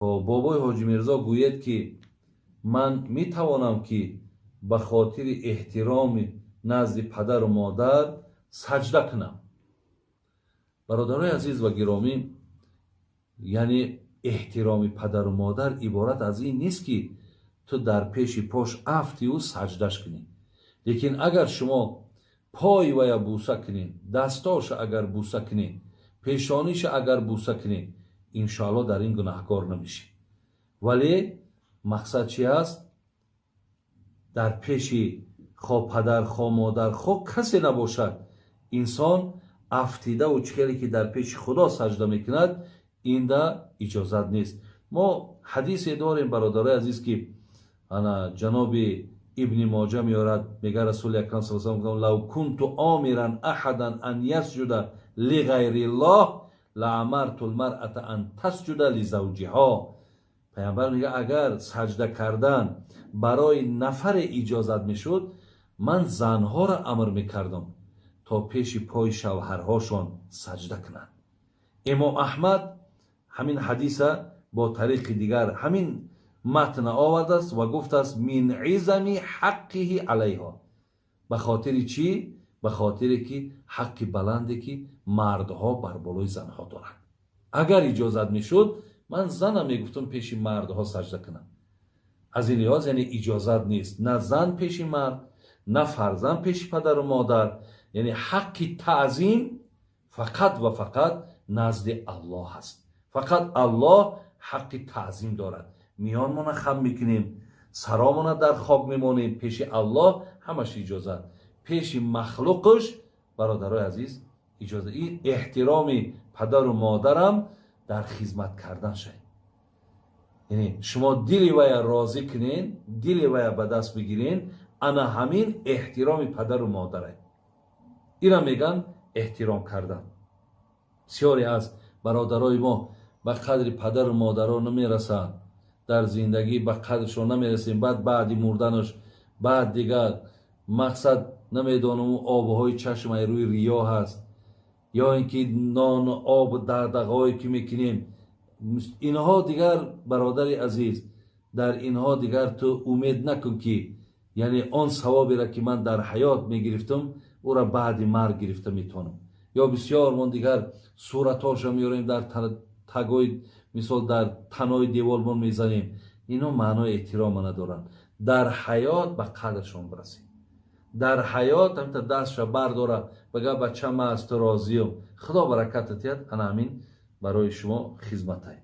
Бобои Ҳоҷи Мирзо гӯед, ки ман метавонам, ки ба хотири эҳтироми назди падару модар саҷда кунам. Бародарои азиз ва гиромӣ, яъне эҳтироми падару модар иборат аз ин нест, ки ту дар пеши пош афтиву саҷдаш кунӣ. Лекин агар шумо пои вая буса кунед, дастоша агар буса кунед, пешониша агар буса кунед, иншоалло дар ин гунаҳкор намешӣ. Вале мақсад чи аст? Дар пеши хо падар, хо модар, хо касе набошад, инсон афтидаву чӣ хеле ки дар пеши Худо саҷда мекунад, инда иҷозат нест. Мо ҳадисе дорем, бародарои азиз, ки ана ҷаноби Ибни Моҷа меорад. Мега, Расули Акрам с لو كنت آمرا أحدا أن يسجد لغير الله لأمرت المرأة أن تسجد لزوجها. Паямбар мега, агар саҷда кардан барои нафаре иҷозат мешуд, ман занҳоро амр мекардам, то пеши пои шавҳарҳошон саҷда кунанд. Имом Аҳмад ҳамин ҳадиса бо тариқи дигар ҳамин матна овардааст ва гуфтааст: من عظم حقه عليها. Ба хотири чӣ? Ба хотире ки ҳаққи баланде, ки мардҳо бар болои занҳо доранд. Агар иҷозат мешуд, ман занам мегуфтам пеши мардҳо саҷда кунам. Аз ин лиҳоз, яъне иҷозат нест на зан пеши мард, на фарзанд пеши падару модар. Яъне ҳаққи таъзим фақат ва фақат назди Аллоҳ аст. Фақат Аллоҳ ҳаққи таъзим дорад. Миёнмона хам мекунем, саромона дар хок мемонем, пеши Аллоҳ ҳамаш иҷозат. Пеши махлуқш, бародарои азиз, иҷозат. Ин эҳтироми падару модарам дар хизмат кардан шавед, яъне шумо дили вая розӣ кунен, дили вая ба даст бигирен, ана ҳамин эҳтироми падару модаре. Ина меган эҳтиром кардан. Бисёре аз бародарои мо ба қадри падару модаро намерасанд дар зиндагӣ, ба қадршон намерасем. Баъд баъди мурданаш баъд дигар мақсад намедонам, обҳои чашмаи рӯи риё ҳаст ё ин ки нону об дағдағаҳое ки мекунем, инҳо дигар. Бародари азиз, дар инҳо дигар ту умед накун, ки яъне он савоберо, ки ман дар ҳаёт мегирифтам, ӯра баъди марг гирифта метавонам. Ё бисёр мон дигар суратҳоша меорем, дар тагои, мисол, дар танои девормон мезанем. Ино маънои эҳтирома надоранд. Дар ҳаёт ба қадршон бирасем, дар ҳаёт ҳамта дастша бардора, бага: «Бача, ма аз ту розиюм, Худо бараката диҳад». Ана ҳамин барои шумо хизматай.